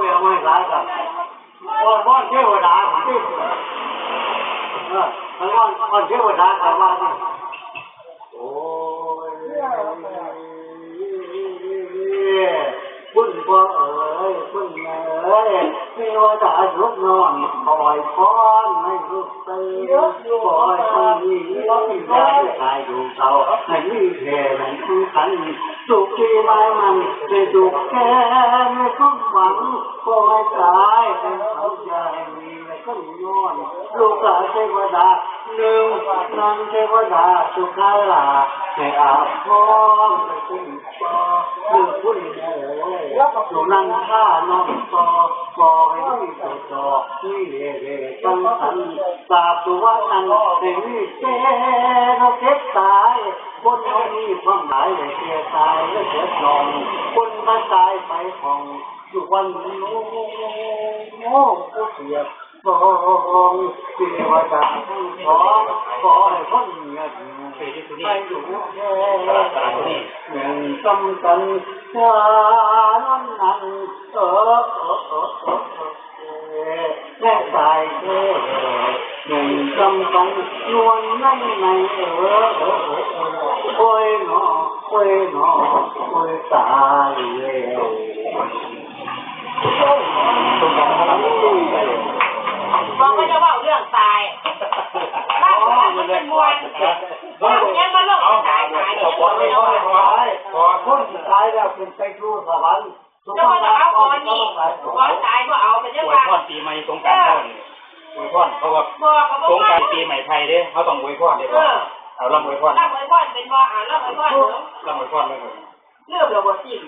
ບໍ່ໃຫ້ຫຼາຍກໍ ອ້ອນວອນເທວະດາພຸ້ນຕິ ເອີ ອ້ອນ ອ້ອນເທວະດາກໍວ່ານີ້ ໂອ້ຍ ຄຸນພໍ່ເອີຍ ຄຸນແມ່ເອີຍ ເທວະດາຢຸດນອນ ຂໍອວຍພອນໃຫ້ລູກຕື່ນ ຂໍໃຫ້ຄົນດີ ຢ່າໄດ້ຕາຍຢູ່ເຊົາ ໃຫ້ມີແຕ່ແມ່ນຄືກັນ ສຸກດີໝາຍໝັ້ນ ໃຫ້ສຸກແກ່ໃນຄວາມຫວັງ ຂໍໃຫ້ຕາຍເປັນເຂົາ ຢ່າໃຫ້ມີ ແລະກໍນອນ ລູກກາເທວະດາ ໜຶ່ງນາງເທວະດາສຸຂາລາ ໃຫ້ອາພອນໄປເປັນຕໍ່ ຄືຄຸນແມ່ເອີຍ ສຸນັນທານ້ອງຕໍ່ ຂໍໃຫ້ມີຕໍ່ຕໍ່ ມີເດເດຈັງສັນ ສາທຸວະນັນ ໃຫ້ມີແຕ່ເຮົາເຈັບຕາຍ ຄົນເຮົາມີຄວາມໝາຍ ໄດ້ແກ່ຕາຍ ແລະເກີດນ້ອຍ ຄົນມາຕາຍໄປຂອງ ຢູ່ວັນໂນ ໂນ ໂອ້ ເສຍ ຂອງເທວະດາທັງສອງ ຂໍໃຫ້ຄົນເຫືອດເຫືອໃຫ້ຢູ່ແຕ່ແມ່ນສ່ຳກັນ ຊານັ້ນນັ້ນ ເອີ ເອີ ເອີ ເອີ ເອີ ແມ່ຕາຍເອີ ແມ່ນສ່ຳກັນ ນວນໃນໃນ ເອີ ເອີ ເອີ ເອີ ໂອ້ຍໜໍ ໂອ້ຍໜໍ ໂອ້ຍຕາຍແລ້ວ. ບອກວ່າຈະເວົ້າເລື່ອງຕາຍ ບ້ານເຮົາມັນເປັນມ່ວນ ເອົາຫຍັງມາລົງຕາຍ ຕາຍ ເອົາ ຂໍອວຍພອນ ຂໍຄົນທີ່ຕາຍແລ້ວຂຶ້ນໄປສູ່ສະຫວັນ ເຈົ້າວ່າຕ້ອງເອົາກ່ອນນີ້ ກ່ອນຕາຍບໍ່ເອົາ ເປັນຫຍັງວ່າ ອວຍພອນປີໃໝ່ສົງການເຮົານີ້ ອວຍພອນ ເພາະວ່າ ບໍ່ ເຂົາບໍ່ ສົງການປີໃໝ່ໄທເດ້ ເຮົາຕ້ອງອວຍພອນເດ້ ເອີ ເອົາລຳອວຍພອນ ລຳອວຍພອນເປັນບໍ່ ເອົາລຳອວຍພອນເນາະ ລຳອວຍພອນເລີຍ ເລີ່ມແລ້ວບໍ່ ສິ້ນ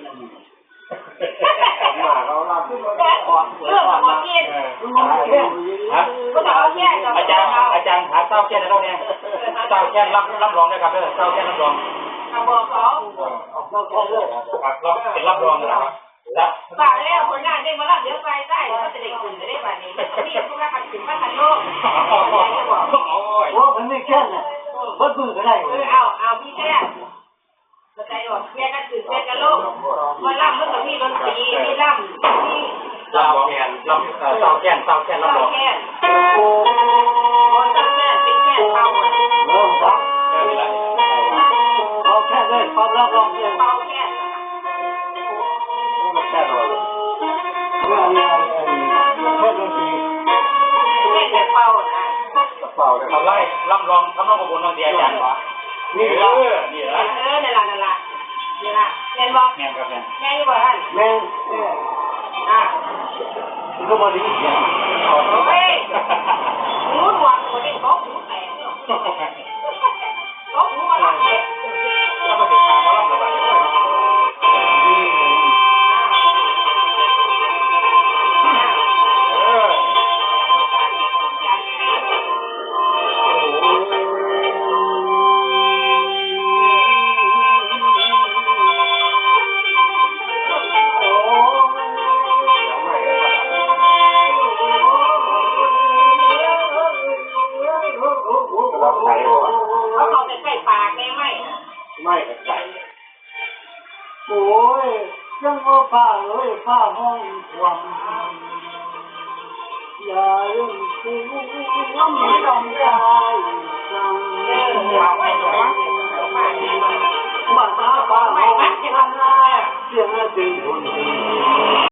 ມາເຮົາລຳ ເລີ່ມແລ້ວບໍ່ ສິ້ນ ເອີ ຮະ ບໍ່ຕ້ອງເອົາແຄນ ອາຈານ ອາຈານຫາຊາວແຄນໃຫ້ເຮົາແດ່ ຊາວແຄນລຳ ລຳລອງເດີຄັບເດີ ຊາວແຄນລຳລອງ ເອົາ ບອກເຂົາ ເອົາ ເອົາ ເອົາ ເອົາ ເປັນລຳລອງນະຄັບ ຝາກແລ້ວ ຜົນງານເດ້ ໝໍລຳດຽວໄຟໃຕ້ ເຂົາຈະໄດ້ຂຶ້ນເດ້ບາດນີ້ ມີພວກລາວຄັນຂຶ້ນມາຄັນໂລກ ໂອ້ຍ ໂອ້ ມັນມີແຄນນະ ເບິດມື້ກໍໄດ້ ເອີ ເອົາ ເອົາ ມີແຄນ ເຂົ້າໃຈບໍ່ ແຍກກັນຂຶ້ນແຍກກັນລົງ ໝໍລຳມັນກໍມີດົນຕີ ມີລຳ ມີ ລຳແຄນ ລຳ ເອີ ເຊົາແຄນ ເຊົາແຄນ ລຳບອກ ເຊົາແຄນ ບໍ່ເຊົາແຄນ ເປັນແຄນເປົ່າ ເອີ ເອີ ເປົ່າແຄນເລີຍ ເປົ່າລຳບອກເລີຍ ເປົ່າແຄນ ແຄນດອນຕີ ແຄນແບບເປົ່ານະ ເປົ່າເລີຍ ເອົາລຳລອງ ທຳນອງຂອງບົດ ທຳນອງຂອງບົດ ເອີ ນີ້ລະ ເອີ ນີ້ລະ ເອີ ນັ້ນລະ ນັ້ນລະ ນີ້ລະ ແມ່ນບໍ່? ແມ່ນຄັບ ແມ່ນ ແມ່ນຢູ່ບໍ່ຫັ້ນ? ແມ່ນ ເອີ ອ່າ ຄືບໍ່ໄດ້ຍິນສຽງ ໂອ້ຍ ຫູໜວກ ບໍ່ໄດ້ ບໍ່ຫູແຕກເນາະ ບໍ່ຫູບໍ່ຮັບເດ ແລ້ວມັນຊິພາໝໍລຳລະບາດນີ້ ໂອ້ຍ ເອີ. ເອົາເຂົ້າໃກ້ໆປາກແດ່ໄມ້ນະ ໄມ້ໃກ້ໆ. ໂອ້ຍ ຈັ່ງວ່າຟ້າເອີຍ ຟ້າຮ້ອງຄວາມ ຢ່າລືມຄວາມຕ້ອງກາຍສັງ ເອີ ເອົາໄວ້ຕົວ ບາດມາຟ້າຮ້ອງຄວາມ ສຽງເປັນຄົນເປັນ